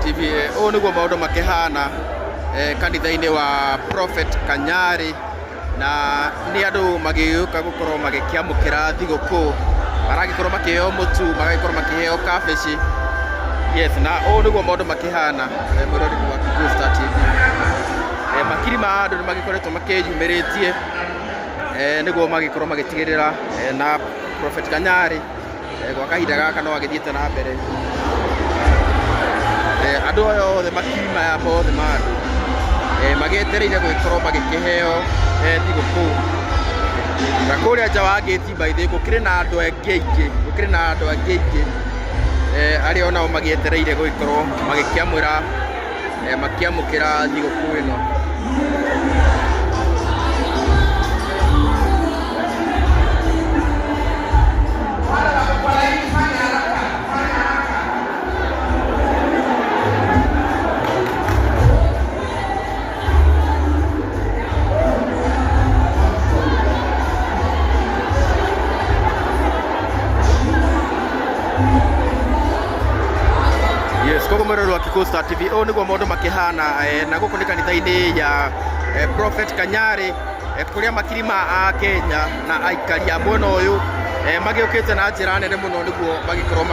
TV. Ũũ nĩguo maũndũ makĩhana kanitha-inĩ wa Prophet Kanyarĩ, na nĩ andũ magĩũka gũkorwo magĩkĩamũkĩra thigũkũ, maragĩkorwo makĩheo mũtu, magagĩkorwo makĩheo kabici. Yes, na ũũ nĩguo maũndũ makĩhana, mwĩroreri wa Kikuyu Star TV. Makiri ma andũ nĩ magĩkoretwo makĩyumĩrĩtie nĩguo magĩkorwo magĩtigĩrĩra na Prophet Kanyarĩ gwa kahinda gaka no agĩthiĩte na mbere. Andũ aya othe, makiri maya mothe ma andũ magĩetereire gũgĩkorwo magĩkĩheo thigũkũ. Na kũrĩa nja wa gate, by the way, gũkĩrĩ na andũ angĩ aingĩ, gũkĩrĩ na andũ angĩ aingĩ arĩa onao magĩetereire gũgĩkorwo magĩkĩamũra makĩamũkĩra thigũkũ ĩno. Yes, koguo mwĩroreri wa Kikuyu Star TV, ũũ nĩguo maũndũ makĩhana, na gũkũ nĩ kanitha-inĩ ya Prophet Kanyarĩ, kũrĩa makiri ma a Kenya na aikari a mwena ũyũ magĩũkĩte na njĩra nene mũno nĩguo magĩkorwo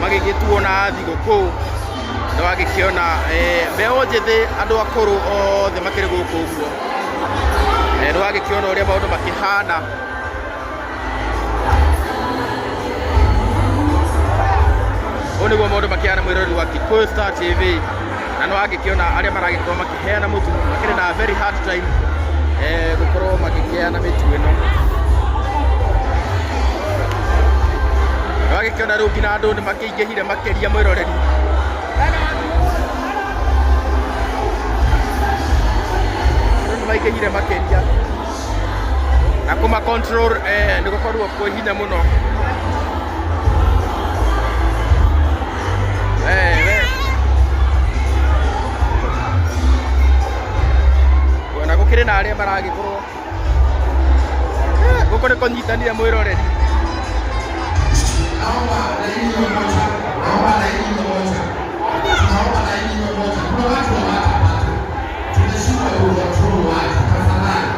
magĩgĩtuo na thigũkũ. Nĩ wagĩkĩona mbeũ njĩthĩ, andũ akũrũ, othe makĩrĩ gũkũ ũguo. Nĩ wagĩkĩona ũrĩa maũndũ makĩhana. Ũũ nĩguo maũndũ makĩhana, mwĩroreri wa Kikuyu Star TV, na nĩ wagĩkĩona arĩa maragĩkorwo makĩheana mũtu makĩrĩ na very hard time gũkorwo magĩkĩheana mĩtu ĩno. Nĩ wagĩkĩona rĩu nginya andũ nĩ makĩingĩhire makĩria, mwĩroreri. Andũ nĩ maingĩhire makĩria na kũma control nĩ gũkorwo kwĩ hinya mũno. We. Ona gũkĩrĩ na arĩa maragĩkorwo gũkũ nĩ kũnyitanire, mwĩroreri. Naomba laini iwe moja. Naomba laini iwe moja. Tunaomba laini iwe moja. Kuna watu hawatapata. Tumeshindwa kucontrol watu. Tafadhali.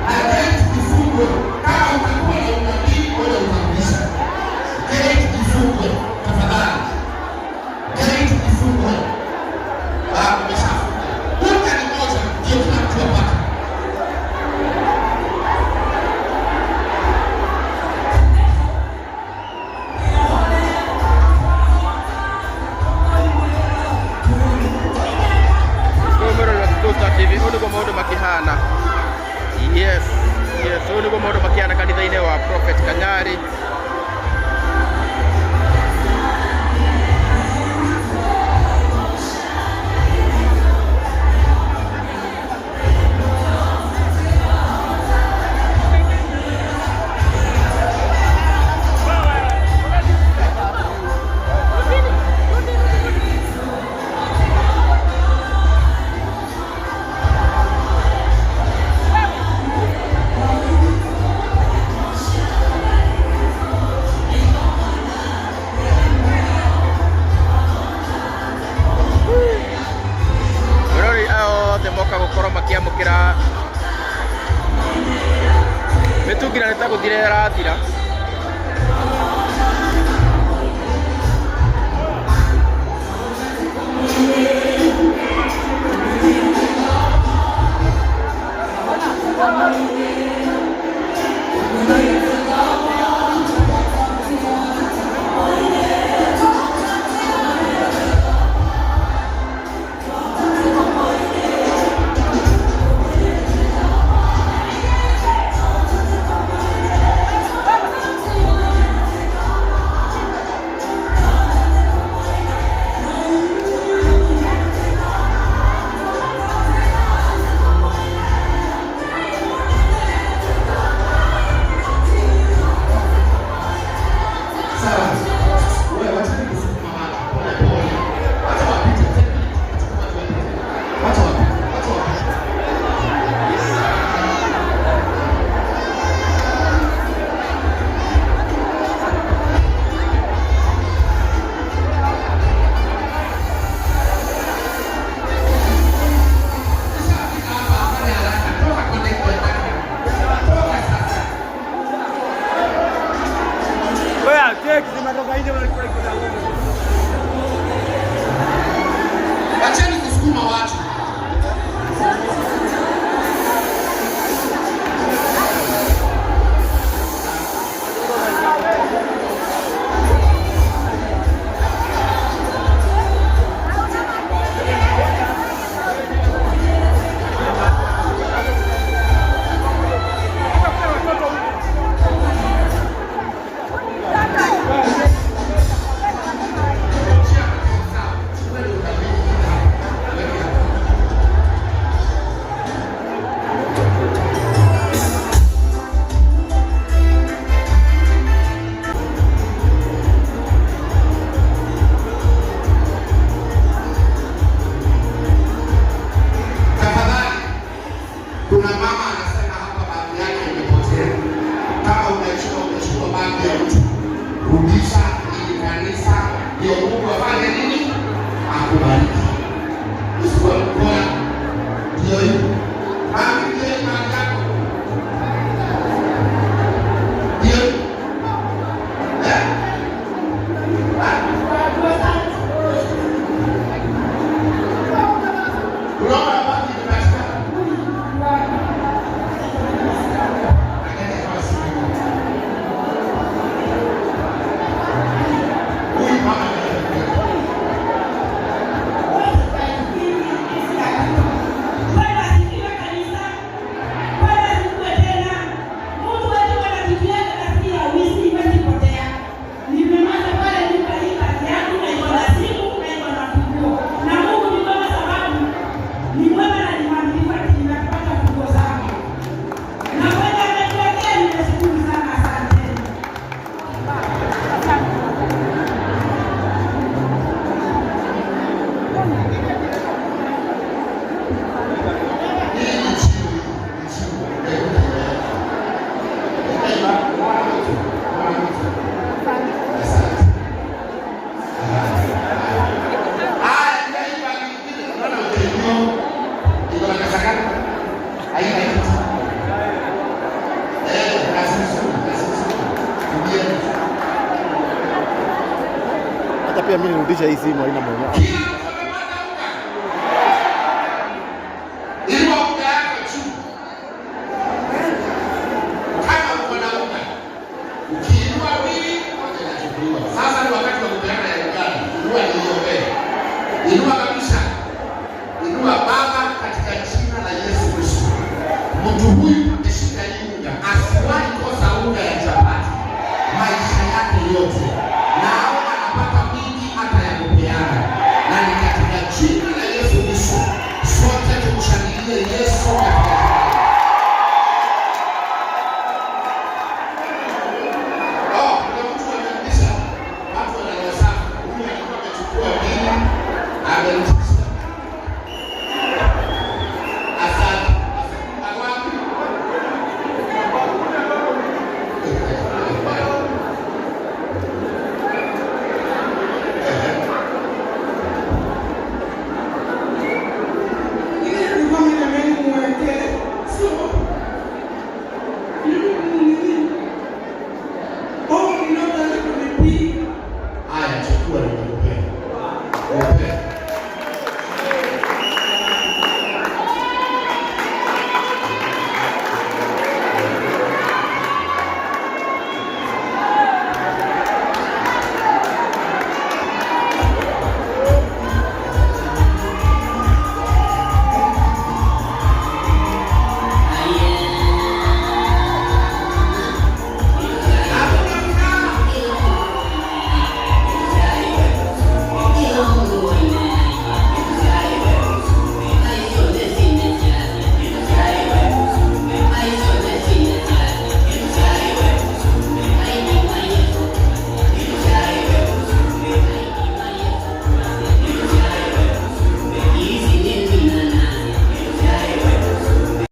Na gate ifungwe. Kama utakuwa na unabii, wewe utarudisha. Gate ifungwe. Tafadhali. Gate ifungwe. Ah, umeshafunga. Duka ni moja ndio kila mtu apate. Mwĩroreri wa Kikuyu Star TV, ũũ nĩguo maũndũ makĩhana. Yes, ũũ nĩguo maũndũ makĩhana kanitha-inĩ wa Prophet Kanyari. Mwĩroreri, aya othe moka gũkorwo makĩamũkĩra mĩtungi na nĩ ta gũthira ĩrathira. Wacheni kusukuma watu. Tafadhali, kuna mama anasema hapa bagi yake imepotea. Kama unajua umechukua bagi ya mtu, rudisha ili kanisa ndio Mungu afanye nini? Akubariki. Usikuwe mkora. Ndio hiyo. Mami, ndio hiyo bagi yako. Ndio hiyo. Eh? Ah? Unaona bagi imepatikana? Angalia kama si mimi. Huyu mama ndiye. Bwana asifiwe kanisa. Bwana asifiwe tena. Mtu wetu ana kitu yake nasikia wizi iwezi potea. Nimemaliza pale nyumba hii kazi yangu na iko na simu na iko na funguo. Na Mungu ni mwema sababu ni mwema na ni mwaminifu ati nimepata funguo zangu. Na kwenda ametuwekea nimeshukuru sana asante. Asante. Hii ni chini, ni chini. Asante. Haya, ndio hii bagi nyingine. Unaona utelio iko na pesa ngapi? Haina kitu. Eh, kazi nzuri, kazi nzuri. Tumieni. Hata pia mimi nirudisha hii simu haina mwenyewe. Kila mtu amepata unga. Inua unga yako juu. Kama uko na unga. Ukiinua mbili, moja inachukuliwa. Sasa ni wakati wa kupeana ya ugali. Inua niombee. Inua kabisa. Inua Baba katika jina la Yesu Kristo. Mtu huyu ameshika hii unga, asiwahi kosa unga ya chapati maisha yake yote. Na aona anapata